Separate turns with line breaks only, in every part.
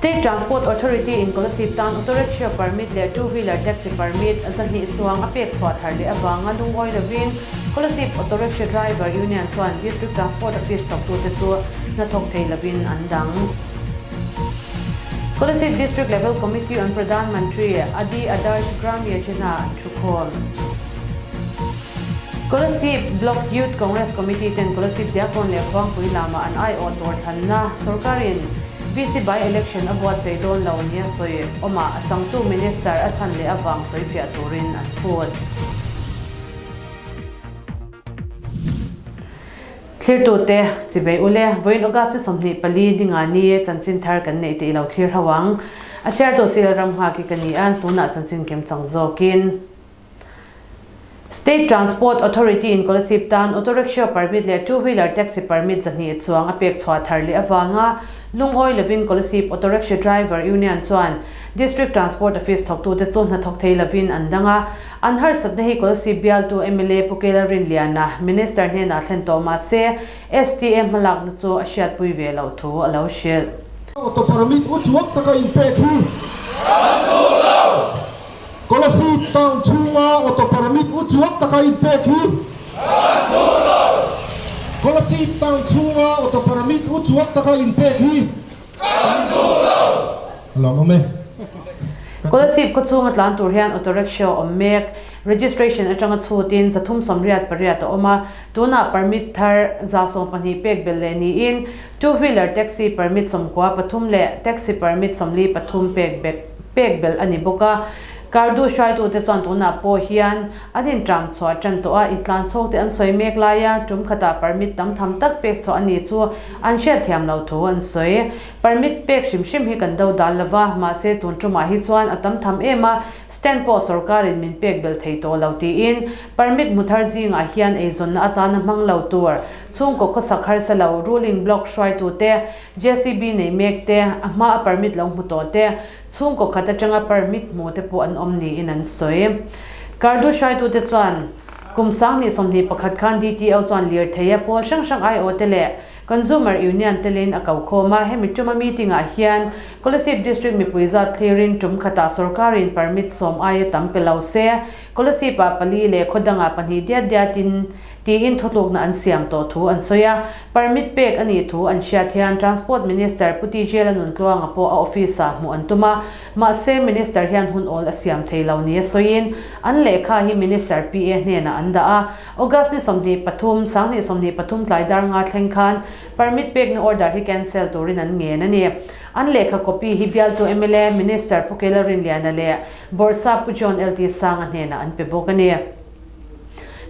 State Transport Authority in Kolasib tan Auto Rickshaw Permit leh Two Wheeler Taxi Permit 200 chuang a pek chhuah thar leh avanga lungawi lovin Kolasib Auto Rickshaw Driver Union chuan District Transport Office thawktute chu hnathawk thei lovin an dang. Kolasib District Level Committee on Pradhan Mantri Adi Adarsh Gram Yojana an thukhawm. Kolasib Block Youth Congress Committee ten Kolasib Diakkawn leh Khuangpui lamah an aiawh tur thlanna sorkarin VC by-election a buatsaih dawn lo nia sawi awmah a changtu Minister a chhan leh avang sawifiah turin an phut. Thlirtute, Chibei ule, vawiin August ni 24 ninga ni chanchin thar kan neih tih i lo thlir ho ang. A chhiartu Sila Ramnghak hi ka ni a, tunah chanchin kim chang zawkin. State Transport Authority in Kolasib tan Auto Rickshaw Permit leh Two Wheeler Taxi Permit 200 chuang a pek chhuah thar leh avanga lungawi lovin Kolasib Auto Rickshaw Driver Union chuan District Transport Office thawktute chu hnathawk thei lovin an dang a. An harsatna hi Kolasib bialtu mla Pu Kela Rinliana, Minister hnenah thlen tawh mah se STA hmalakna chu a hriatpui ve loh thu a lo hrilh.
Auto Permit u chuak taka inpek hi kan duh lo! Kolasib town chhunga auto permit u chuak taka inpek hi kan duh lo! Kolasib town chhunga auto permit u chuak taka inpek hi kan duh lo! A lawmawm e.
Kolasib khaw chhunga tlan tur hian auto rickshaw awm mek. Registration atanga chhutin 388 a awm a, tunah permit thar 112 pek belh leh niin two wheeler taxi permit 93 leh taxi permit 43 pek pek belh a ni bawk a. Kardu hruaitute chuan tunah pawh hian an intram chhuah tan tawh a, intlan chhawk te an sawi mek laia tum khatah permit tam tham tak pek chhuah a ni chu an hriatthiam loh thu an sawi. Permit pek hrim hrim hi kan do dal lova, mahse tun tumah hi chuan a tam tham em a, stand pawh sorkarin min pek belh thei tawh lo tiin permit hmu thar zingah hian eizawnna atana hmang lo tur chhungkaw khawsak harsa lo ruling block hruaitute JCB nei mek te, a hma a permit lo hmu tawh te, chhungkaw khat atanga permit hmu te pawh an awm niin an sawi. Kardu hruaitute chuan kum 2021 khan DTO chuan lirthei a pawl hrang hrang aiawh te leh Consumer Union telin a ko khawm a, hemi tuma meeting ah hian Kolasib District mipui zat thlirin tum khatah sorkarin permit 10 aia tam pe lo se, Kolasib ah pali leh khaw dangah pahnih diat diatin tiin thutlukna an siam tawh thu an sawi a, permit pek a nih thu an hriat hian Transport Minister Pu TJ Lalnuntluanga pawh a office-ah hmuh an tum a, mahse Minister hian hun awl a siam thei lo nia sawiin an lehkha hi Minister PA hnenah an dah a, August ni 23, 2023 tlai dar nga thleng khan permit pekna order hi cancel turin an ngen a ni. An lehkha copy hi bialtu mla Minister Pu Kela Rinliana leh Bawrhsap Pu John LT Sanga hnenah an pe bawk a ni.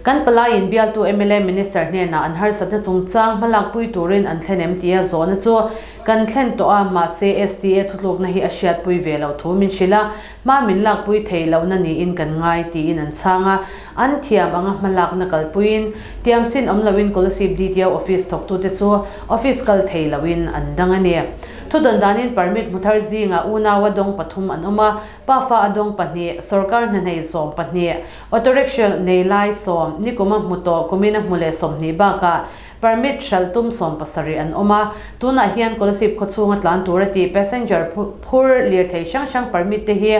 Kan palaiin bialtu mla Minister hnenah an harsatna chungchang hmalakpui turin an thlen em tia zawhna chu kan thlen tawh a, mahse STA thutlukna hi a hriatpui ve loh thu min hrilh a, hma min lakpui thei lohna niin kan ngai tiin an chhang a, an thiam anga hmalakna kalpuiin tiam chin awm loin Kolasib DTO office thawktute chu office kal thei loin an dang a ni. Thudawn danin permit hmu thar zingah unau a dawng pathum an awm a, Pafa a dawng pahnih, sorkar hna nei 12, auto rickshaw nei lai 10, nikum a hmu tawh kumin a hmu leh 20 bakah permit hralh tum 17 an awm a. Tunah hian Kolasib khaw chhunga tlan tur a tih passenger phur lirthei hrang hrang permit te hi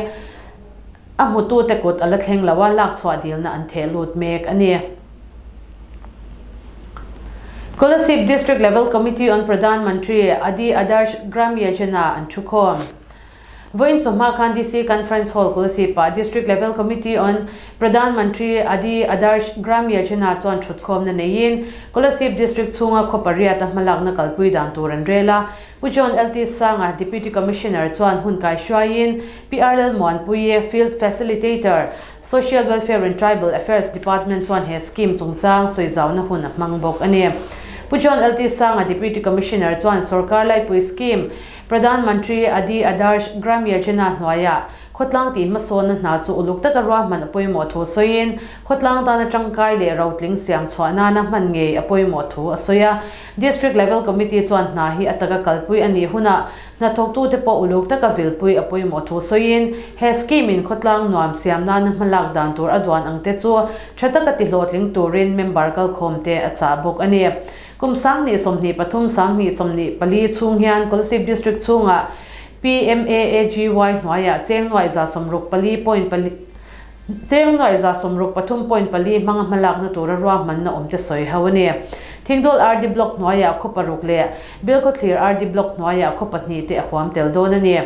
a hmutute kut a la thleng lo a, lak chhuah dilna an theh lut mek a ni. Kolasib District Level Committee on Pradhan Mantri Adi Adarsh Gram Yojana an thukhawm. Vawiin chawhma khan DC Conference Hall Kolasib-ah District Level Committee on Pradhan Mantri Adi Adarsh Gram Yojana chuan thutkhawmna neiin Kolasib District chhunga khaw pariat a hmalakna kalpui dan tur an rel a. Pu John LT Sanga, Deputy Commissioner chuan hun kaihruaiin PRL Muanpuii, Field Facilitator, Social Welfare and Tribal Affairs Department chuan he scheme chungchang sawizauna hun a hmang bawk a ni. Pu John LT Sanga, Deputy Commissioner chuan sorkar laipui scheme Pradhan Mantri Adi Adarsh Gram Yojana hnuaiah khawtlang tih hmasawnna hna chu uluk taka ruahman a pawimawh thu sawiin khawtlang tana tangkai leh rotling siam chhuah nana hman ngei a pawimawh thu a sawi a. District Level Committee chuan hna hi a taka kalpui a nih hunah hnathawktute pawh uluk taka vilpui a pawimawh thu sawiin he scheme in khawtlang nuam siam nana hmalak dan tur a duan ang te chu tha taka tihlawhtling turin member kalkhawmte a chah bawk a ni. Kum 2023, 2024 chhung hian Kolasib District chhungah. PMAAGY hnuaiah cheng nuaih 164 point pali Cheng nuaih 163 point pali hmanga hmalakna tura ruahmanna awmte sawi ho a ni. Thingdawl RD Block hnuaiah khaw paruk leh Bilkhawthlir RD Block hnuaiah khaw pahnih te a huam tel dawn a ni.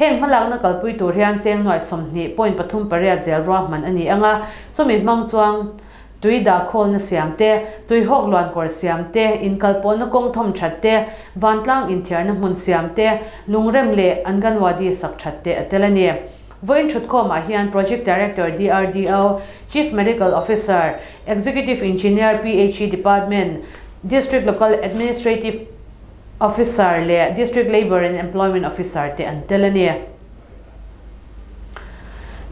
Heng hmalakna kalpui tur hian cheng nuaih 20 point pathum pariat zel ruahman a ni ang a, chumi hmang chuang tui dah khawlna siam te, tui hawk luan kawr siam te, inkalpawhna kawng thawm that te, vantlang inthiarna hmun siam te, lungrem leh Anganwadi sak that te a tel a ni. Vawiin thutkhawmah hian Project Director DRDO, Chief Medical Officer, Executive Engineer PHE Department, District Local Administrative Officer leh District Labour and Employment Officer te an tel a ni.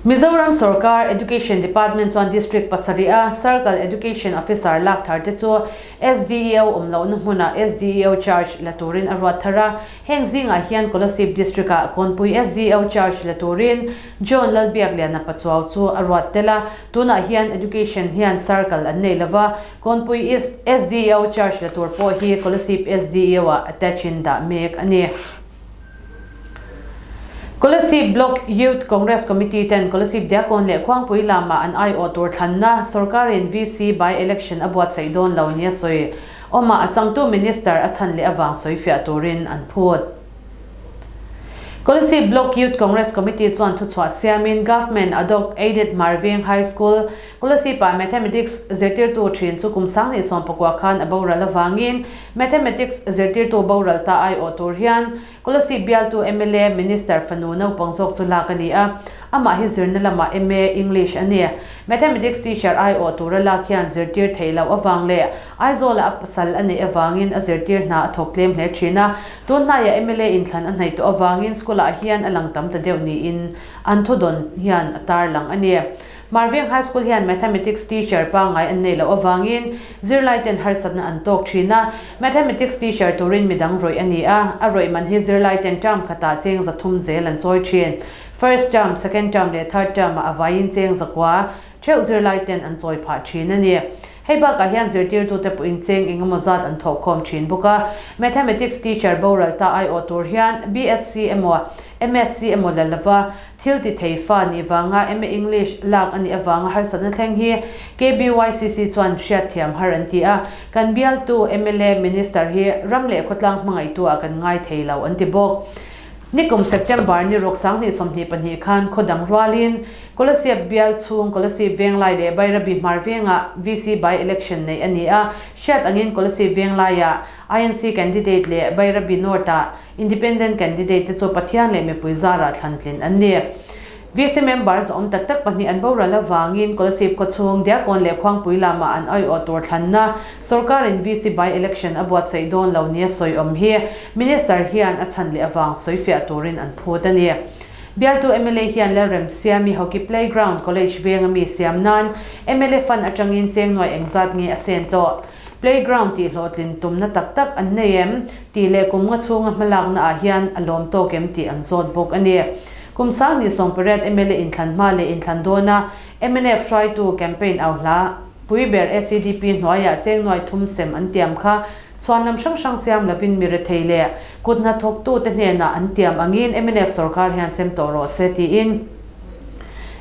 Mizoram sorkar Education Department chuan District pasarih a Circle Education Officer lak thar te chu SDEO awm lohna hmunah SDEO charge la turin a ruat thar a. Heng zingah hian Kolasib District-ah Kawnpui SDO charge la turin John Lalbiakliana Pachuau chu a ruat tel a, tunah hian Education hian Circle an nei lova, Kawnpui East SDO charge la tur pawh hi Kolasib SDO-ah attach-in dah mek a ni. Kolasib Block Youth Congress Committee ten Kolasib Diakon leh Khuangpui lamah an aiawh tur thlanna sorkarin VC by-election a buatsaih dawn lo nia sawi. Awmah a changtu Minister a chhan leh avang sawifiah turin an phut. Kolasib Block Youth Congress Committee chuan thuchhuah siamin Government Adhoc Aided Marveng High School, Kolasib-ah Mathematics zirtirtu thin chu kum 2019 khan a boral avangin Mathematics zirtirtu boral ta aiawh tur hian Kolasib bialtu mla Minister fanu naupang zawk chu lak a ni a, amah hi zirna lamah ma English a ni. Mathematics teacher aiawh tura lak hian zirtir theih loh avang leh Aizawla a pasal a neih avangin a zirtir hna a thawk tlem hle thin a, tun hnaiah mla inthlan a hnaih tawh avangin school-ah hian a lang tam ta deuh niin an thudawn hian a tarlang a ni. Marveng High School hian Mathematics teacher pangngai an neih loh avangin zirlaiten harsatna an tawk thin a, Mathematics teacher turin midang rawih a ni a, a rawih man hi zirlaiten term khatah cheng 300 zel an chawi thin. First term, second term leh third term-ah a vaiin cheng 900 theuh zirlaiten an chawi phah thin a ni. Hei bakah hian zirtirtute pawhin cheng eng emaw zat an thawhkhawm thin bawk a, Mathematics teacher boral ta aiawh tur hian BSc emaw MSc emaw la lova Thil ti thei fa nih vanga MA English lak a nih avanga harsatna thleng hi KBYCC chuan hriatthiam har an ti a, kan bialtu mla Minister hi ram leh khawtlang hmangaihtu ah kan ngai thei lo an ti bawk. Nikum September ni ruk 2022 khan khaw dang rualin Kolasib bial chhung Kolasib Venglai leh Bairabi Hmar vengah VC by-election neih a ni a, hriat angin Kolasib Venglaiah INC candidate leh Bairabi North-ah Independent candidate te chu Pathian leh mipui zarah thlan tlin an ni. VC member zawm tak tak pahnih an boral avangin Kolasib khawchhung Diakon leh Khuangpui lamah an aiawh tur thlanna sorkarin VC by-election a buatsaih dawn lo nia sawi awm hi Minister hian a chhan leh avang sawifiah turin an phut a ni. Bialtu mla hian Lalremsiami Hockey Playground College venga mi siam nan mla fund atangin cheng nuai engzat nge a sen tawh? Playground tih hlawhtlin tumna tak tak an nei em? tih leh kum nga chhunga hmalakna ah hian a lawm tawk em tih an zawt bawk a ni. Kum 2018 mla inthlan hma leh inthlan dawna mnf hruaitu campaign au hla pui ber SEDP hnuaiah cheng nuai thum sem an tiam kha chhuan lam hrang hrang siam lovin mi rethei leh kut hnathawktute hnenah an tiam angin mnf sorkar hian sem tawh rawh se tiin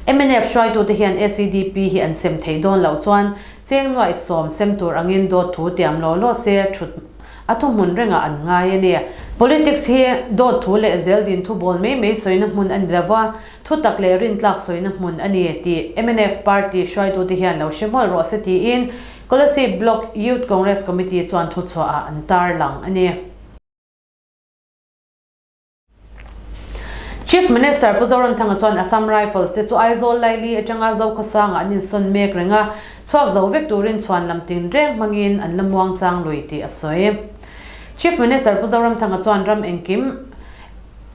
mnf hruaitute hian SEDP hi an sem theih dawn loh chuan Cheng nuaih sawm sem tur angin dawt thu tiam law law se thut a thuhmun rengah an ngai a ni. Politics hi dawt thu leh zel din thu bawl mai mai sawina hmun a ni lo va, thu tak leh rintlak sawina hmun a ni tih mnf party hruaitute hian lo hre hmawlh rawh se tiin Kolasib Block Youth Congress Committee chuan thuchhuahah an tarlang a ni. Chief Minister Pu Zoramthanga chuan Assam Rifles te chu Aizawl Laili atanga Zokhawsangah an insawn mek reng a, chhuak zo vek turin chhuan lam tin reng hmangin an la muang chang lui tih a sawi. Chief Minister Pu Zoramthanga chuan ram engkim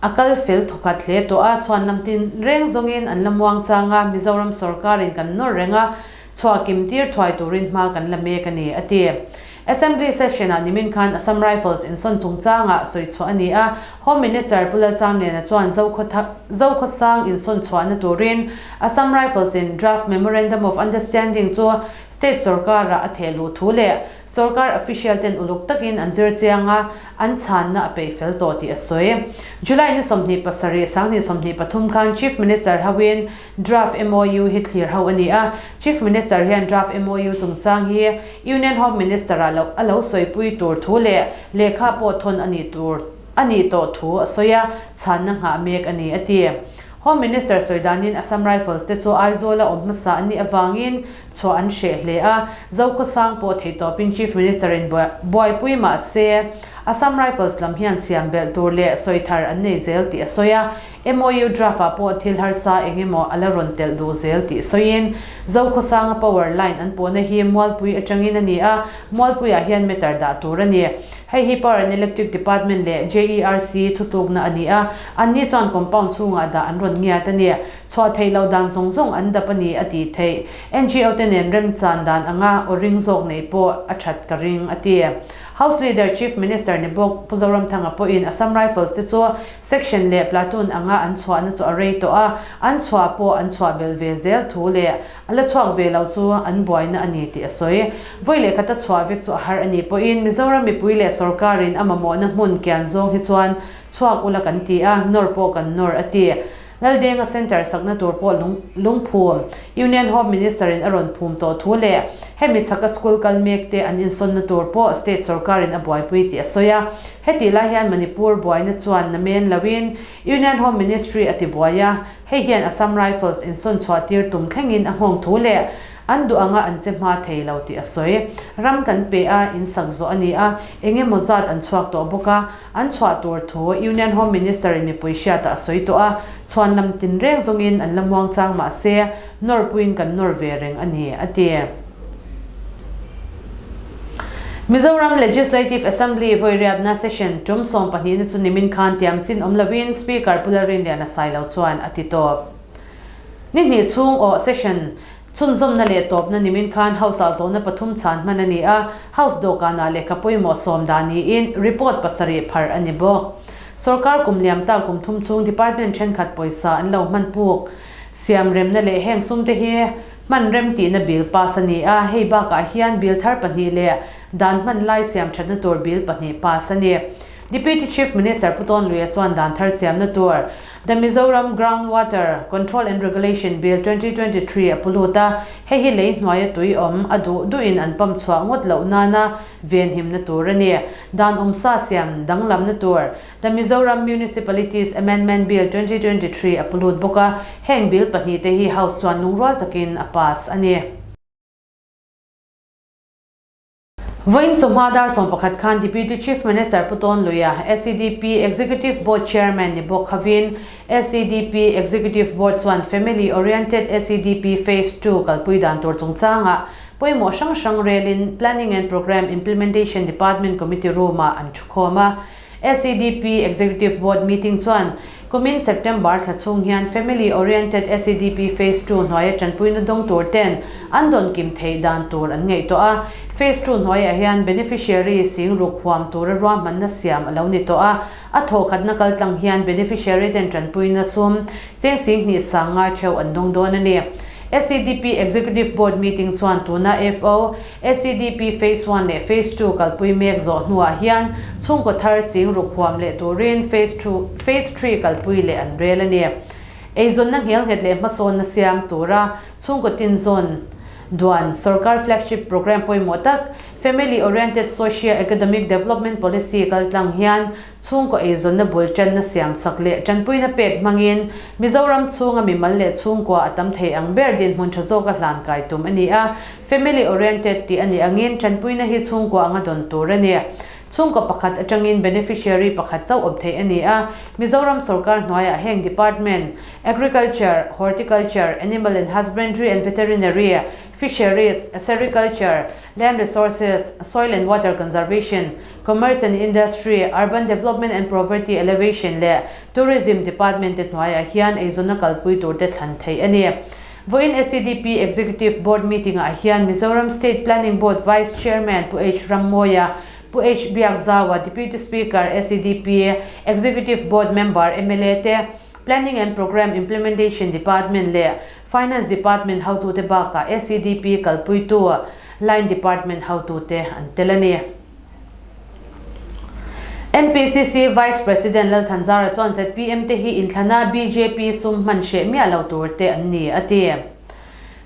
a kal fel thawkhat hle tawh a, chhuan lam tin reng zawngin an la muang chang a, Mizoram sorkarin kan nawr reng a, chhuah kim tir thuai turin hma kan la mek a ni, a ti. Assembly session-ah nimin khan Assam Rifles insawn chungchangah sawi chhuah a ni a, Home Minister Pu Lalchamliana chuan Zokhawsang insawn chhuahna turin Assam Rifles-in draft Memorandum of Understanding chu state sorkarah a theh luh thu leh. Sorkar official ten uluk takin an zir chiang a, an chhanna a peih fel tawh tih a sawi. July ni 27, 2023 khan Chief Minister hoin Draft MOU hi thlir ho a ni a, Chief Minister hian Draft MOU chungchang hi Union Home Minister-ah loh a lo sawipui tur thu leh lehkha pawh thawn a nih tur a nih tawh thu a sawi a, chhanna nghah mek a ni, a ti. Home Minister sawi danin Assam Rifles te chu Aizawl-a awm hmasa an nih avangin chhuah an hreh hle a, Zokhawsang pawh theihtawpin Chief Minister-in buaipui mah se Assam Rifles lam hian siam belh tur leh sawi thar an nei zel tih a sawi a. MOU draft-ah pawh thil harsa eng emaw a la rawn telh duh zel tih sawiin, Zokhawsanga power line an pawhna hi Mualpui atangin a ni a, Mualpuiah hian meter dah tur a ni. Hei hi Power and Electric Department leh JERC thutlukna a ni a, anni chuan compound chhungah dah an rawn ngiat a ni. Chhuah theih loh dan zawng zawng an dap a ni a tih theih. NGO te nen remchan dan anga aw ring zawk neih pawh a that ka ring, a ti. House Leader Chief Minister ni bawk Pu Zoramthanga pawhin Assam Rifles te chu Section leh platoon anga an chhuahna chu a rei tawh a, an chhuah pawh an chhuah belh ve zel thu leh a la chhuak ve lo chu an buaina a ni tih a sawi. Vawi leh khata chhuah vek chu a har a nih pawhin Mizoram mipui leh sorkarin a mamawhna hmun kian zawng hi chuan chhuak ula kan ti a, nawr pawh kan nawr a ti. Laldenga Centre sakna tur pawh lung lungphum Union Home Minister in a rawn phum tawh thu leh hemi chhaka school kal mek te an insawnna tur pawh state sorkarin a buaipui tih a sawi a. Hetih lai hian Manipur buaina chuan namen loin Union Home Ministry a ti buai a, hei hian Assam Rifles insawn chhuah tir tum thlengin a nghawng thu leh an duh anga an che hma thei lo tih a sawi. Ram kan pe a, in sak zawh a ni a, eng emaw zat an chhuak tawh bawk a, an chhuah tur thu Union Home Minister in mipui hriatah a sawi tawh a, chhuan lam tinreng zawngin an la muang chang mah se, nawrpuiin kan nawr ve reng a ni, a ti. Mizoram Legislative Assembly vawiriatna session tum 12 na chu nimin khan tiam chin awm lovin Speaker Pu Lalrinliana Sailo chuan a ti tawp. Ni hnih chhung awh session chhunzawmna leh tawpna nimin khan House-ah zawhna pathum chhan hman a ni a, House dawhkanah lehkha pawimawh sawm dah niin report pasarih pharh a ni bawk. Sorkar kum liam ta kum thum chhung department thenkhat pawisa an lo hman puk siam remna leh heng sumte hi Hman rem tihna bill pass a ni a, hei bakah hian bill thar pahnih leh dan hman lai siam thatna tur bill pahnih pass a ni. Deputy Chief Minister Pu Tawnluia chuan dan thar siamna tur The Mizoram Ground Water Control and Regulation Bill 2023 a pu lut a, hei hi lei hnuaia tui awm a duh duhin an pump chhuah ngawt loh nana venhimna tur a ni. Dan awmsa siam danglamna tur The Mizoram Municipalities Amendment Bill 2023 a pu lut bawk a, heng bill pahnihte hi House chuan lungrual takin a pass a ni. Vawiin chawhma dar 11 khan Deputy Chief Minister Pu Tawnluia, SEDP Executive Board Chairman ni bawk khavin SEDP Executive Board chuan Family Oriented SEDP Phase Two kalpui dan tur chungchangah pawimawh hrang hrang relin Planning and Programme Implementation Department Committee Room-ah an thukhawm a. SEDP Executive Board meeting chuan kumin September thla chhung hian Family Oriented SEDP Phase Two hnuaia tanpuina dawng tur ten an dawn kim theih dan tur an ngaihtuah a. Phase Two hnuaiah hian beneficiary sing ruk huam tura ruahmanna siam a lo ni tawh a. A thawhkhatna kaltlang hian beneficiary ten tanpuina sum cheng sing hnih sang ngai theuh an dawng dawn a ni. SEDP Executive Board meeting chuan tuna FO, SEDP Phase One leh Phase Two kalpui mek zawh hnuah hian chhungkaw thar sing ruk huam leh turin Phase Two, Phase Three kalpui leh an rel a ni. Eizawnna nghelnghet leh hmasawnna siam tura chhungkaw tin zawn duan sorkar flagship programme pawimawh tak Family Oriented Socio-Economic Development Policy kaltlang hian Chhungkaw eizawnna bul tanna siamsak leh tanpuina pek hmangin Mizoram chhunga mimal leh chhungkua a tam thei ang ber dinhmun tha zawka hlan kai tum a ni a. Family oriented tih a nih angin tanpuina hi chhungkua anga dawn tur a ni. Chhungkaw pakhat atangin beneficiary pakhat chauh awm theih a ni a. Mizoram sorkar hnuaiah heng department, Agriculture, Horticulture, Animal and Husbandry and Veterinary, Fisheries, Sericulture, Land Resources, Soil and Water Conservation, Commerce and Industry, Urban Development and Poverty Alleviation leh Tourism Department te hnuaiah hian eizawnna kalpui tur te thlan theih a ni. Vawiin SEDP Executive Board meeting ah hian Mizoram State Planning Board Vice Chairman Pu H Rammawia, Pu H Biakzaua, Deputy Speaker, SEDP Executive Board Member, mla te, Planning and Programme Implementation Department leh Finance Department hotute bakah SEDP kalpuitu. Line Department hotute an tel a ni. MPCC Vice President Lal Thanzara chuan zpm te hi inthlana bjp sum hman hreh miah lo tur te an ni, a ti.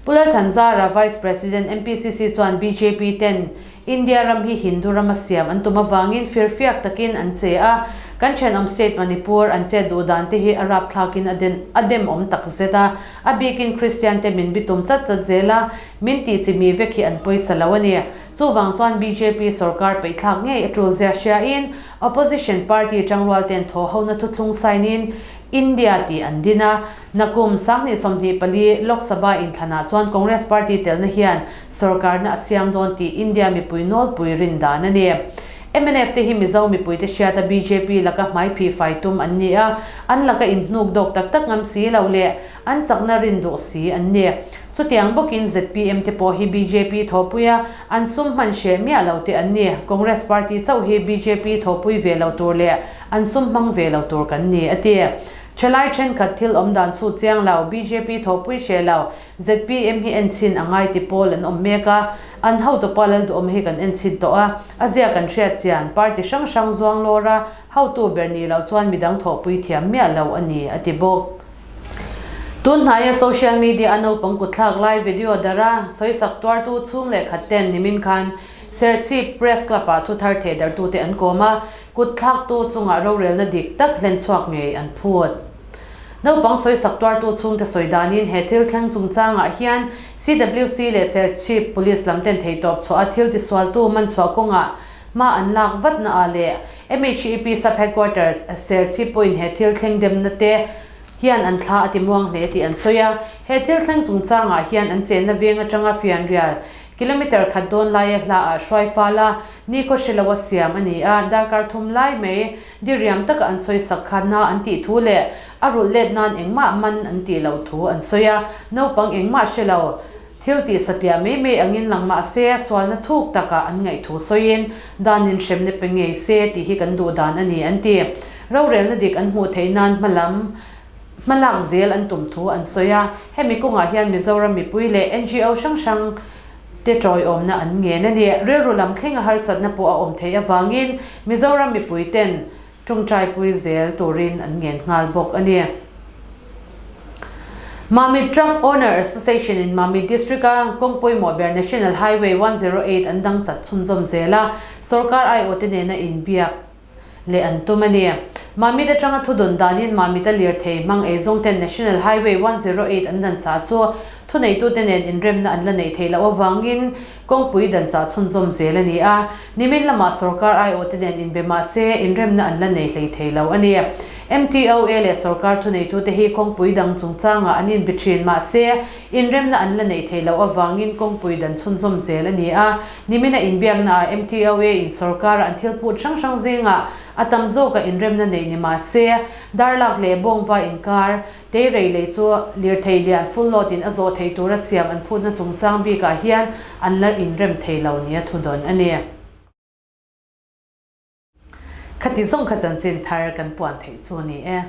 Pu Lal Thanzara, Vice President MPCC chuan bjp ten India ram hi Hindu rama siam an tum avangin firfiak takin an che a, kan thenawm state Manipur an chet duh dan te hi a rapthlakin a den a dem awm tak zet a, a bikin Kristian te min bitum chat chat zel a, min tih chimi vek hi an pawisa lo a ni. Chuvang chuan bjp sorkar peihthlak ngei a tul zia hriain opposition party tangrual ten thaw hona thuthlung sign in India tih an din a, nakum 2024 Lok Sabha inthlanah chuan Congress party telna hian sorkarna a siam dawn tih India mipui nawlpui rin dan a ni. Mnf te hi Mizo mipuite hriata bjp laka hmaiphih fai tum an ni a, an laka inhnuk dawk tak tak ngam si lo leh an chakna rin duh si an ni. Chutiang bawkin zpm te pawh hi bjp thawhpuia an sum hman hreh miah lo te an ni. Congress party chauh hi bjp thawhpui ve lo tur leh an sum hmang ve lo tur kan ni, a ti. Thalai thenkhat thil awm dan chhut chiang lo, bjp thawhpui hreh lo, Zpm hi en chhin a ngai ti pawl an awm mek a, an hotupa Lalduhawm hi kan en chhin tawh a, a zia kan hriat chian, party hrang hrang zuang lawr a, hotu ber nih loh chuan midang thawhpui thiam miah lo a ni, a ti bawk. Tun hnaia social media a naupang kutthlak lai video darh a, sawisak tuartu chhung leh khat ten nimin khan Serchhip Press Club ah thuthar thehdarhtute an kawm a, kutthlaktu chungah rorelna dik tak hlenchhuak ngei an phut. Naupang sawisak tuartu chhungte sawi danin he thil thleng chungchangah hian CWC leh Serchhip Police lam ten theihtawp chhuah a thil tisualtu man chhuah kawngah hma an lak vatna ah leh MHEP Sub Headquarters Serchhip pawhin he thil thleng demna te hian an thla a ti muang hle tih an sawi a. He thil thleng chungchangah hian an chenna veng atanga fianrial kilometre khat dawn laia hla ah hruai fal a, nikhaw hre lo a siam a ni a, darkar thum lai mai Diriam taka an sawi sak kha na an tih thu leh a rulh let nan engmah man an tih loh thu an sawi a, naupang engmah hre lo, thil tih satliah mai mai angin lang mah se sualna thuk takah an ngaih thu sawiin danin hremna pe ngei se tih hi kan duh dan a ni an ti. Rorelna dik an hmuh theih nan hmalam hmalak zel an tum thu an sawi a, hemi kawngah hian Mizoram mipui leh NGO hrang hrang te tawiawmna an ngen a ni. Rilru lam thlenga harsatna pawh a awm theih avangin Mizoram mipui ten tawngtaipui zel turin an ngen nghal bawk a ni. Mamit Truck Owner Association in Mamit District a kawng pawimawh ber National Highway 108 an dang chat chhunzawm zel a, sorkar aiawhte nena inbiak leh an tum a ni. Mamit atanga thudawn danin Mamit-a lirthei hmang eizawng ten National Highway 108 an dan chah chu thuneitute nen inremna an la neih theih loh avangin kawngpui dan chah chhunzawm zel a ni a. Nimin lamah sorkar aiawhte nen inbe mah se inremna an la nei hlei thei lo a ni. MTOA leh sorkar thuneitute hi kawngpui dang chungchangah an inbe thin mah se inremna an la neih theih loh avangin kawngpui dan chhunzawm zel a ni a. Nimina inbiaknaah MTOA in sorkara an thil phut hrang hrang zingah a tam zawka inremna neih ni mah se, Darlak leh Bawngva inkar Teirei lei chu lirthei lian full load in a zawh theih tura siam an phutna chungchang bikah hian an la inrem thei lo nia thudawn a ni. Khati zawng kha chanchin thar kan puan theih chu a ni e.